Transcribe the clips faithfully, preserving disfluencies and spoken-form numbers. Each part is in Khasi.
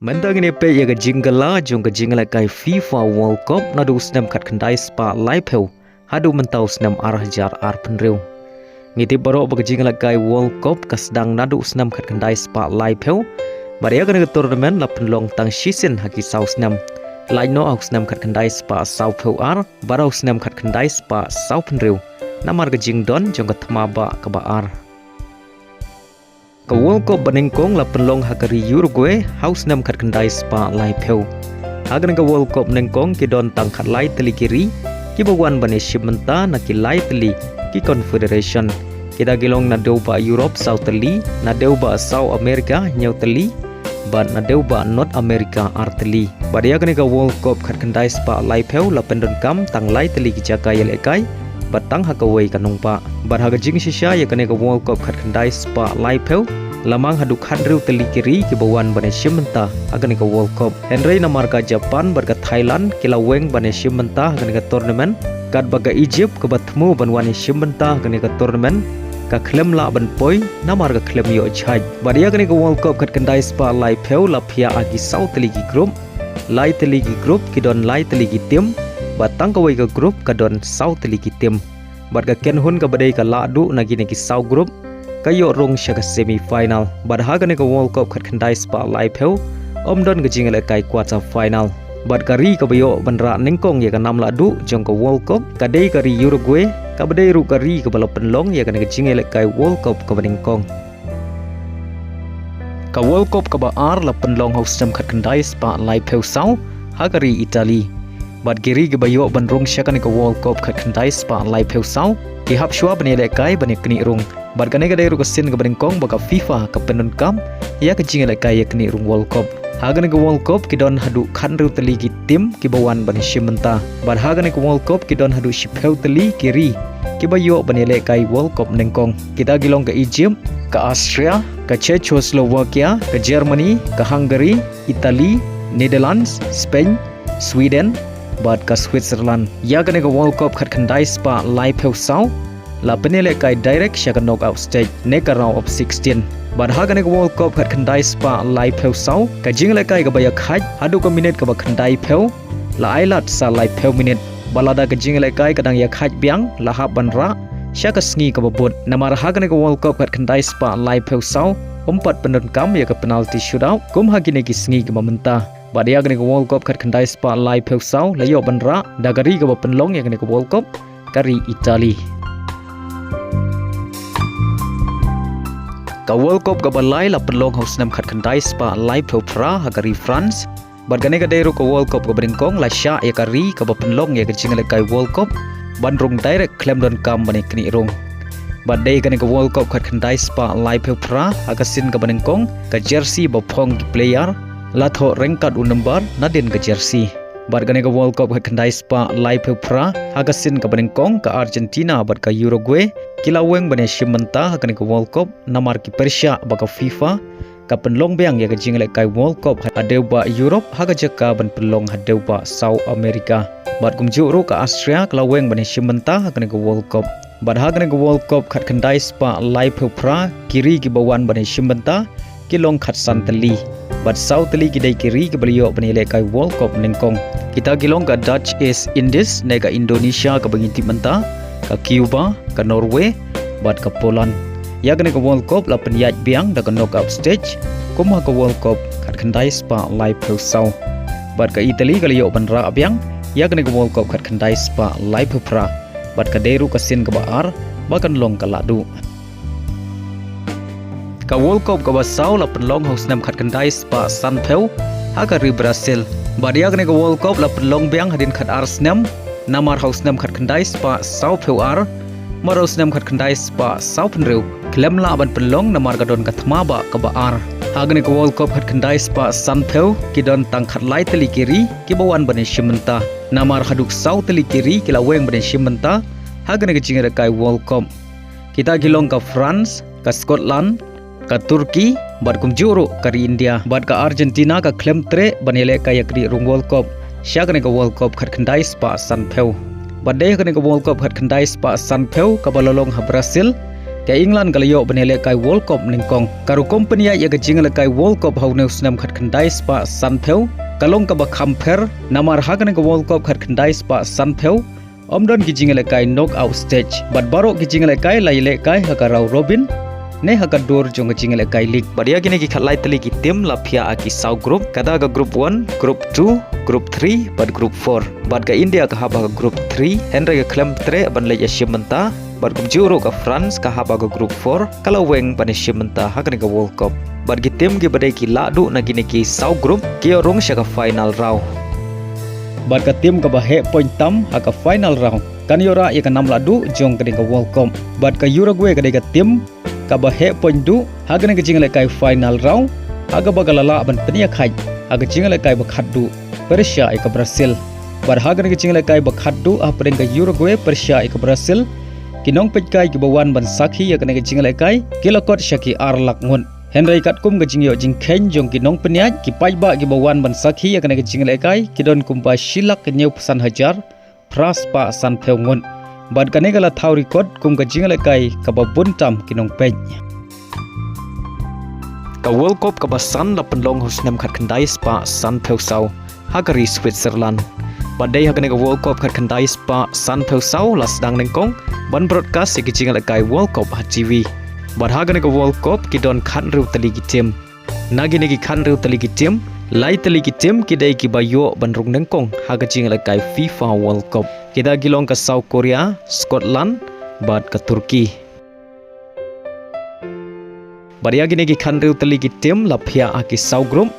Mynta ngin ïa peit ïa ka jingkylla jong ka jingïalehkai FIFA World Cup naduh u snem khatkhyndai spah laiphew haduh mynta u snem ar hajar arphew hynriew. Ngi tip baroh ba ka jingïalehkai World Cup ka sdang naduh u snem khatkhyndai spah laiphew. Bad ïa kane ka tournament la pynlong tang shisien ha ki saw snem. Lait noh ha u snem khatkhyndai spah sawphew ar bad ha u snem khatkhyndai spah sawphew hynriew namar ka jingdon jong ka thma bah kaba ar. Ka World Cup banyngkong la pynlong ha ka ri Uruguay ha u snem khatkhyndai spah laiphew. Ha kane ka World Cup nyngkong ki don tang khatlai tylli ki ri kiba wan ban ïashim bynta na ki lai tylli ki confederation. Kita ki long naduh bah Europe saw tylli, naduh bah South America hynñiew tylli, bad naduh bah North America ar tylli. Bad ïa kane ka World Cup khatkhyndai spah laiphew la pyndonkam tang lai tylli ki jaka ïalehkai bad tang ha kawei ka nongbah. Bad ha ka jingshisha ïa kane ka World Cup khatkhyndai spah laiphew la mang haduh khathynriew tylli ki ri kiba wan ban ïashim bynta ha kane ka World Cup. Hynrei namar ka Japan bad ka Thailand ki la weng ban ïashim bynta ha kane ka tournament, katba ka Egypt kaba thmu ban wan ïashim bynta ha kane ka tournament ka khlem lah ban poi namar ka khlem ïoh jhait. Bad ïa kane ka World Cup khatkhyndai spah laiphew la phiah ha ki saw tylli ki group. Lai tylli ki group ki don lai tylli ki team, bad tang kawei ka group ka don saw tylli ki team. Bad ka kynhun kaba dei ka lahduh na kine ki saw group ka ïoh rung sha ka semi final. Bad ha kane ka World Cup khatkhyndai spah laiphew ym don ka jingïalehkai quarter final. Bad ka ri kaba ïoh ban rah nyngkong ïa ka nam lahduh jong ka World Cup ka dei ka ri Uruguay, kaba dei ruh ka ri kaba la pynlong ïa kane ka jingïalehkai World Cup kaba nyngkong. Ka World Cup kaba ar la pynlong ha u snem khatkhyndai spah laiphew saw ha ka ri Italy. Bad ki ri kiba ïoh ban rung sha kane ka World Cup khatkhyndai spah laiphew saw ki hap shuwa ban ïalehkai ban ïaknieh rung. Bad kane ka dei ruh ka sien kaba nyngkong ba ka FIFA ka pyndonkam ïa ka jingïalehkai ïaknieh rung World Cup. Ha kane ka World Cup ki don haduh khathynriew tylli ki team kiba wan ban ïashim bynta. Bad ha kane ka World Cup ki don haduh shiphew tylli ki ri kiba ïoh ban ïalehkai World Cup nyngkong. Kita ki long ka Egypt, ka Austria, ka Czechoslovakia, ka Germany, ka Hungary, Italy, Netherlands, Spain, Sweden, bad ka Switzerland. Ïa kane ka World Cup khatkhyndai spah laiphew saw la pynïalehkai direct sha ka knockout stage ne ka round of sixteen. Bad ha kane ka World Cup khatkhyndai spah laiphew saw ka jingïalehkai kaba ïakhait haduh ka minit kaba khyndaiphew la ailad sa laiphew minit. Bad lada ka jingïalehkai ka dang ïakhait biang la hap ban rah sha ka sngi kaba bud. Namar ha kane ka World Cup khatkhyndai spah laiphew saw ym pat pyndonkam ïa ka penalty shootout kum ha kine ki sngi kiba mynta. Bad ïa kane ka World Cup khatkhyndai spah laiphew saw la ïoh ban rah da ka ri kaba pynlong ïa kane ka World Cup, ka ri Italy. Ka World Cup kaba lai la pynlong ha u snem khatkhyndai spah laiphew phra ha ka ri France. Bad kane ka dei ruh ka World Cup kaba nyngkong la shah ïa ka ri kaba pynlong ïa ka jingïalehkai World Cup ban rung direct khlem donkam ban ïaknieh rung. Bad dei kane ka World Cup khatkhyndai spah laiphew phra ha ka sien kaba nyngkong ka jersey ba phong ki player la thoh ryngkat u number nadien ka jersey. Bad kane ka World Cup khatkhyndai spah laiphew phra ha ka sien kaba nyngkong ka Argentina bad ka Uruguay ki la weng ban ïashim bynta ha kane ka World Cup namar ki pyrshah ba ka FIFA ka pynlong biang ïa ka jingïalehkai World Cup ha dewbah Europe ha ka jaka ban pynlong ha dewbah South America. Bad kumjuh ruh ka Austria ka la weng ban ïashim bynta ha kane ka World Cup. Bad ha kane ka World Cup khatkhyndai spah laiphew phra ki ri kiba wan ban ïashim bynta ki long khatsan tylli. Bad saw tylli ki dei ki ri kiba la ïoh ban ïalehkai World Cup nyngkong. Kita ki long ka Dutch East Indies ne ka Indonesia kaba ngi tip mynta, ka Cuba, ka Norway, bad ka Poland. Ïa kane ka World Cup la pynïaid biang da ka knockout stage kum ha ka World Cup khatkhyndai spah laiphew saw. Bad ka Italy ka la ïoh ban rah biang ïa kane ka World Cup khatkhyndai spah laiphew phra. Bad ka dei ruh ka sien kaba ar ba kan long ka lahduh. Ka World Cup kaba saw la pynlong ha u snem khatkhyndai spah sanphew ha ka ri Brazil. Bad ïa kane ka World Cup la pynlong biang hadien khatar snem namar ha u snem khatkhyndai spah sawphew ar, namar ha u snem khatkhyndai spah sawphew hynriew khlem lah ban pynlong namar ka don ka thma bah kaba ar. Ha kane ka World Cup khatkhyndai spah sanphew ki don tang khatlai tylli ki ri kiba wan ban ïashim bynta. Namar haduh saw tylli ki ri ki la weng ban ïashim bynta ha kane ka jingïalehkai World Cup. Kita ki long ka France, ka Scotland, ka Turkey, bad kumjuh ruh ka ri India. Bad ka Argentina ka khlem treh ban ïalehkai ïaknieh rung World Cup sha kane ka World Cup khatkhyndai spah sanphew. Bad dei ha kane ka World Cup khatkhyndai spah sanphew kaba la long ha Brazil, Ïa England ka la ïoh ban ïalehkai World Cup nyngkong. Ka rukom pynïaid ïa ka jingïalehkai World Cup ha une u snem khatkhyndai spah sanphew ka long kaba kham pher, namar ha kane ka World Cup khatkhyndai spah sanphew ym don ki jingïalehkai knockout stage, bad baroh ki jingïalehkai la ïalehkai ha ka round robin ne ha ka dur jong ka jingïalehkai league. Bad ïa kine ki khatlai tylli ki tim la phiah ha ki saw group, kata ka group one, group two, group three bad group four. Bad ka India ka hap ha ka group three, hynrei ka khlem treh ban leit ïashim bynta. Bad kumjuh ruh ka France ka hap ha ka group four, ka la weng ban ïashim bynta ha kane ka World Cup. Bad ki tim kiba dei ki lahduh na kine ki saw group ki ïoh rung sha ka final round. Bad ka tim kaba heh point tam ha ka final round kan ïoh rah ïa ka nam lahduh jong kane ka World Cup. Bad ka Uruguay ka dei ka tim kaba heh point duh ha kane ka jingïalehkai final round, ha kaba ka la lah ban pynïakhaiñ ha ka jingïalehkai ba khatduh pyrshah ïa ka Brazil. Bad ha kane ka jingïalehkai ba khatduh hapdeng ka Uruguay pyrshah ïa ka Brazil, ki nongpeitkai kiba wan ban sakhi ïa kane ka jingïalehkai ki la kot sha ki ar lak ngut. Hynrei katkum ka jingïoh jingkheiñ jong ki nongpynïaid, ki paidbah kiba wan ban sakhi ïa kane ka jingïalehkai ki don kumba shi lak hynñiewphew san hajar phra spah sanphew ngut. Bad kane ka la thaw record kum ka jingïalehkai kaba bun tam ki nongpeit. Ka World Cup kaba san la pynlong ha u snem khatkhyndai spah sanphew saw ha ka ri Switzerland. Bad dei ha kane ka World Cup khatkhyndai spah sanphew saw la sdang nyngkong ban broadcast ïa ki jingïalehkai World Cup ha T V. Bad ha kane ka World Cup ki don khathynriew tylli ki tim. Na kine ki khathynriew tylli ki tim, lai tylli ki tim ki dei kiba ïoh ban rung nyngkong ha ka jingïalehkai FIFA World Cup. Kita ki long ka South Korea, Scotland bad ka Turkey. Bad ïa kine ki khathynriew tylli ki tim la phiah ha ki saw group.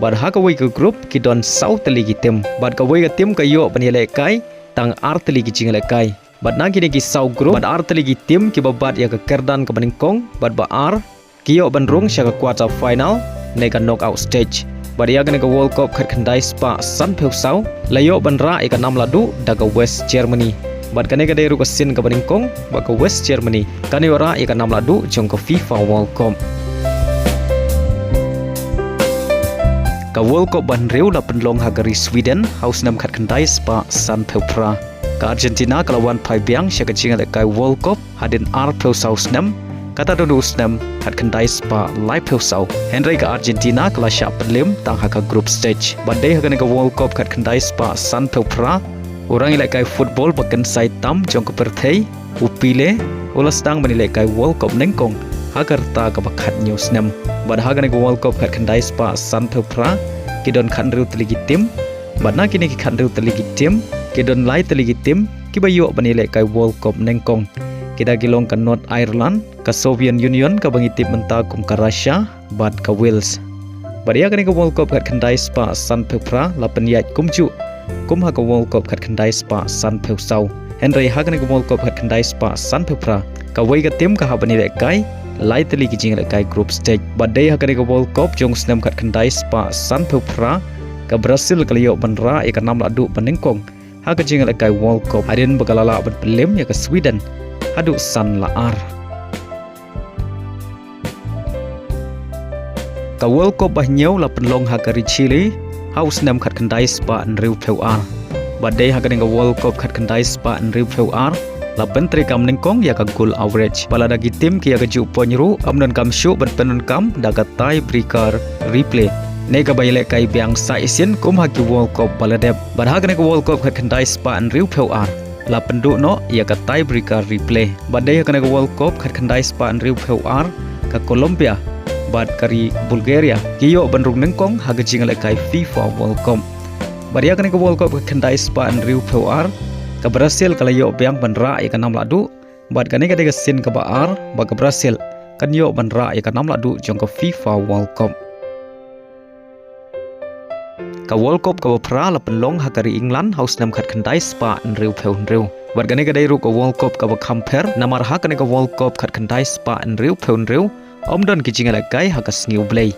Bad ha kawei ka group ki don saw tylli ki tim. Bad kawei ka tim ka ïoh ban ïalehkai tang ar tylli ki jingïalehkai. Bad na kine ki saw group bad ar tylli ki tim kiba bat ïa ka kyrdan kaba nyngkong bad ba ar, ki ïoh ban rung sha ka quarter final ne ka knockout stage. Bad ïa kane ka World Cup khatkhyndai spah sanphew saw la ïoh ban rah ïa ka nam lahduh da ka West Germany. Bad kane ka dei ruh ka sien kaba nyngkong ba ka West Germany kan ïoh rah ïa ka nam lahduh jong ka FIFA World Cup. Ka World Cup ba hynriew la pynlong ha ka ri Sweden ha u snem khatkhyndai spah sanphew phra. Ka Argentina ka la wan phai biang sha ka jingïalehkai World Cup hadien arphew saw snem, kata don u snem khatkhyndai spah laiphew saw. Hynrei ka Argentina ka la shah pynliem tang ha ka group stage. Bad dei ha kane ka World Cup khatkhyndai spah sanphew phra, u nongïalehkai football ba kynsai tam jong ka pyrthei, u Pele, u la sdang ban ïalehkai World Cup nyngkong ha ka rta kaba khathynñiew snem. Bad ha kane ka World Cup khatkhyndai spah sanphew phra, ki don khathynriew tylli ki tim. Bad na kine ki khathynriew tylli ki tim, ki don lai tylli ki tim kiba ïoh ban ïalehkai World Cup nyngkong. Kita ki long ka North Ireland, ka Soviet Union kaba ngi tip mynta kum ka Russia, bad ka Wales. Bad ïa kane ka World Cup khatkhyndai spah sanphew phra la pynïaid kumjuh kum ha ka World Cup khatkhyndai spah sanphew saw. Hynrei ha kane ka World Cup khatkhyndai spah sanphew phra, kawei ka tim ka hap ban ïalehkai lai tylli ki jingïalehkai group stage. Bad dei ha kane ka World Cup jong u snem khatkhyndai spah sanphew phra, ka Brazil ka la ïoh ban rah ïa ka nam lahduh ba nyngkong ha ka jingïalehkai World Cup hadien ba ka la lah ban pynliem ïa ka Sweden haduh san la ar. Ka World Cup ba hynñiew la pynlong ha ka ri Chile ha u snem khatkhyndai spah hynriewphew ar. Bad dei ha kane ka World Cup khatkhyndai spah hynriewphew ar la pyntreikam nyngkong ïa ka goal average. Bad lada ki tim ki ïa kajuh point ruh, ym donkam shuh ban pyndonkam da ka tie breaker replay ne kaba ïalehkai biang sa shisien kum ha ki World Cup ba la dep. Bad ha kane ka World Cup khatkhyndai spah hynriewphew ar la pynduh noh ïa ka tie breaker replay. Bad dei ha kane ka World Cup khatkhyndai spah hynriewphew ar, ka Colombia bad ka ri Bulgaria ki ïoh ban rung nyngkong ha ka jingïalehkai FIFA World Cup. Bad ïa kane ka World Cup khatkhyndai spah hynriewphew ar, ka Brazil ka la ïoh biang ban rah ïa ka nam lahduh. Bad kane ka dei ka sien kaba ar ba ka Brazil kan ïoh ban rah ïa ka nam lahduh jong ka FIFA World Cup. Ka World Cup kaba phra la pynlong ha ka ri England ha u snem khatkhyndai spah hynriewphew hynriew. Bad kane ka dei ruh ka World Cup kaba kham pher, namar ha kane ka World Cup khatkhyndai spah hynriewphew hynriew ym don ki jingïalehkai ha ka sngi U Blei.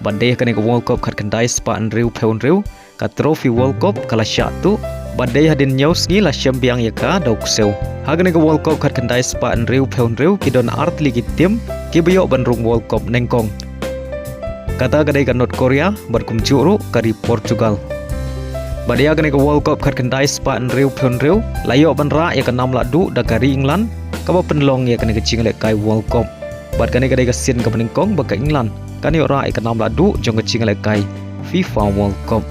Bad dei ha kane ka World Cup khatkhyndai spah hynriewphew hynriew, ka trophy World Cup ka la shah tuh. Bad dei hadien hynñiew sngi la shem biang ïa ka da u ksew. Ha kane ka World Cup khatkhyndai spah hynriewphew hynriew ki don ar tylli ki tim kiba ïoh ban rung World Cup nyngkong. Kata ka dei ka North Korea bad kumjuh ruh ka ri Portugal. Bad ïa kane ka World Cup khatkhyndai spah hynriewphew hynriew la ïoh ban rah ïa ka nam lahduh da ka ri England, kaba pynlong ïa kane ka jingïalehkai World Cup. Bad kane ka dei ka sien kaba nyngkong ba ka England kan ïoh rah ïa ka nam lahduh jong ka jingïalehkai FIFA World Cup.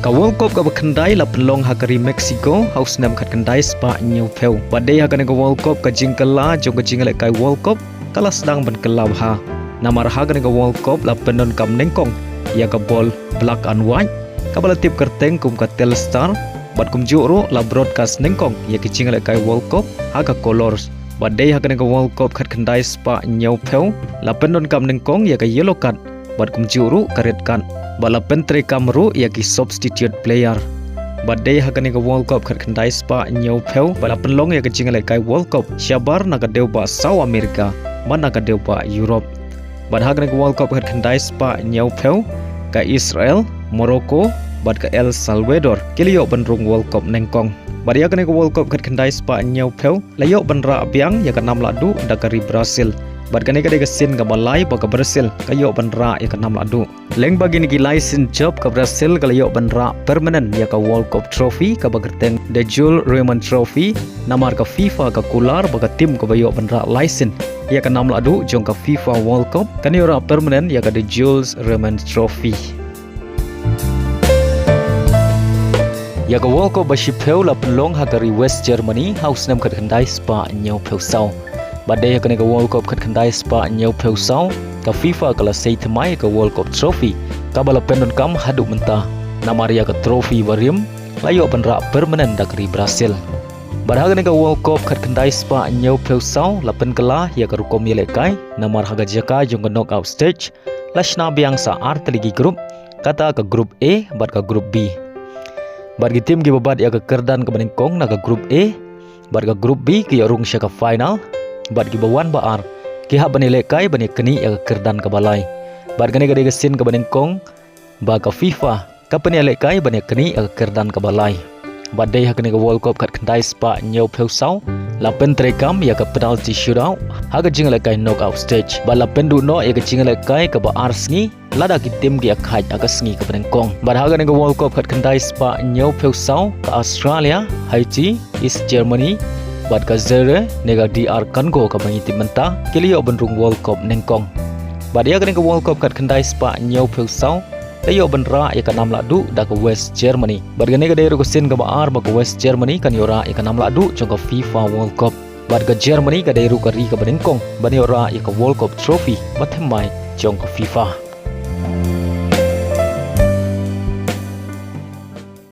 Ka World Cup kaba khyndai la pynlong ha ka ri Mexico ha u snem khatkhyndai spah hynñiewphew. Bad dei ha kane ka World Cup ka jingkylla jong ka jingïalehkai World Cup ka la sdang ban kylla bha. Namar ha kane ka World Cup la pyndonkam nyngkong ïa ka bol black and white kaba la tip kyrteng kum ka Telstar, bad kumjuh ruh la broadcast nyngkong ïa ka jingïalehkai World Cup ha ka Colors. Bad dei ha kane ka World Cup khatkhyndai spah hynñiewphew la pyndonkam nyngkong ïa ka yellow card bad kumjuh ruh ka red card. Bad la pyntreikam ruh ïa ki substitute player. Bad dei ha kane ka World Cup khatkhyndai spah hynñiewphew ba la pynlong ïa ka jingïalehkai World Cup shabar na ka dewbah South America bad na ka dewbah Europe. Bad ha kane ka World Cup khatkhyndai spah hynñiewphew ka Israel, Morocco bad ka El Salvador ki la ïoh ban rung World Cup nyngkong. Bad ïa kane ka World Cup khatkhyndai spah hynñiewphew la ïoh ban rah biang ïa ka nam lahduh da ka ri Brazil. Bad kane ka dei ka sien kaba lai ba ka Brazil ka ïoh ban rah ïa ka nam lahduh. Lyngba kine ki lai sien jop ka Brazil ka la ïoh ban rah permanent ïa ka World Cup trophy kaba kyrteng The Jules Rimet Trophy. Namar ka FIFA ka kular ba ka tim kaba ïoh ban rah lai sien ïa ka nam lahduh jong ka FIFA World Cup kan ïoh rah permanent ïa ka The Jules Rimet Trophy. Ïa ka World Cup ba shiphew la pynlong ha ka ri West Germany ha u snem khatkhyndai spah hynñiewphew saw. Bad dei ha kane ka World Cup khatkhyndai spah hynñiewphew saw ka FIFA ka la sei thymmai ïa ka World Cup trophy kaba la pyndonkam haduh mynta. Namar ïa ka trophy ba rim la ïoh ban rah permanent da ka ri Brazil. Bad ha kane ka World Cup khatkhyndai spah hynñiewphew saw la pynkylla ïa ka rukom ïalehkai namar ha ka jaka jong ka knockout stage la shna biang sa ar tylli ki group, kata ka Group A bad ka Group B. Bad ki tim kiba bat ïa ka kyrdan kaba nyngkong na ka Group A bad ka Group B ki ïoh rung sha ka final. Bad kiba wan ba ar ki hap ban ïalehkai ban ïaknieh ïa ka kyrdan kaba lai. Bad kane ka dei ka sien kaba nyngkong ba ka FIFA ka pynïalehkai ban ïaknieh ïa ka kyrdan kaba lai. Bad dei ha kane ka World Cup khatkhyndai spah hynñiewphew saw la pyntreikam ïa ka penalty shootout ha ka jingïalehkai knockout stage. Bad la pynduh noh ïa ka jingïalehkai kaba ar sngi lada ki tim ki ïakhaid ha ka sngi kaba nyngkong. Bad ha kane ka World Cup khatkhyndai spah hynñiewphew saw ka Australia, Haiti, East Germany bad ka Zaire ne ka D R Congo kaba ngi tip mynta ki la ïoh ban rung World Cup nyngkong. Bad ïa kane ka World Cup khatkhyndai spah hynñiewphew saw la ïoh ban rah ïa ka nam lahduh da ka West Germany. Bad kane ka dei ruh ka sien kaba ar ba ka West Germany kan ïoh rah ïa ka nam lahduh jong ka FIFA World Cup. Bad ka Germany ka dei ruh ka ri kaba nyngkong ban ïoh rah ïa ka World Cup trophy ba thymmai jong ka FIFA.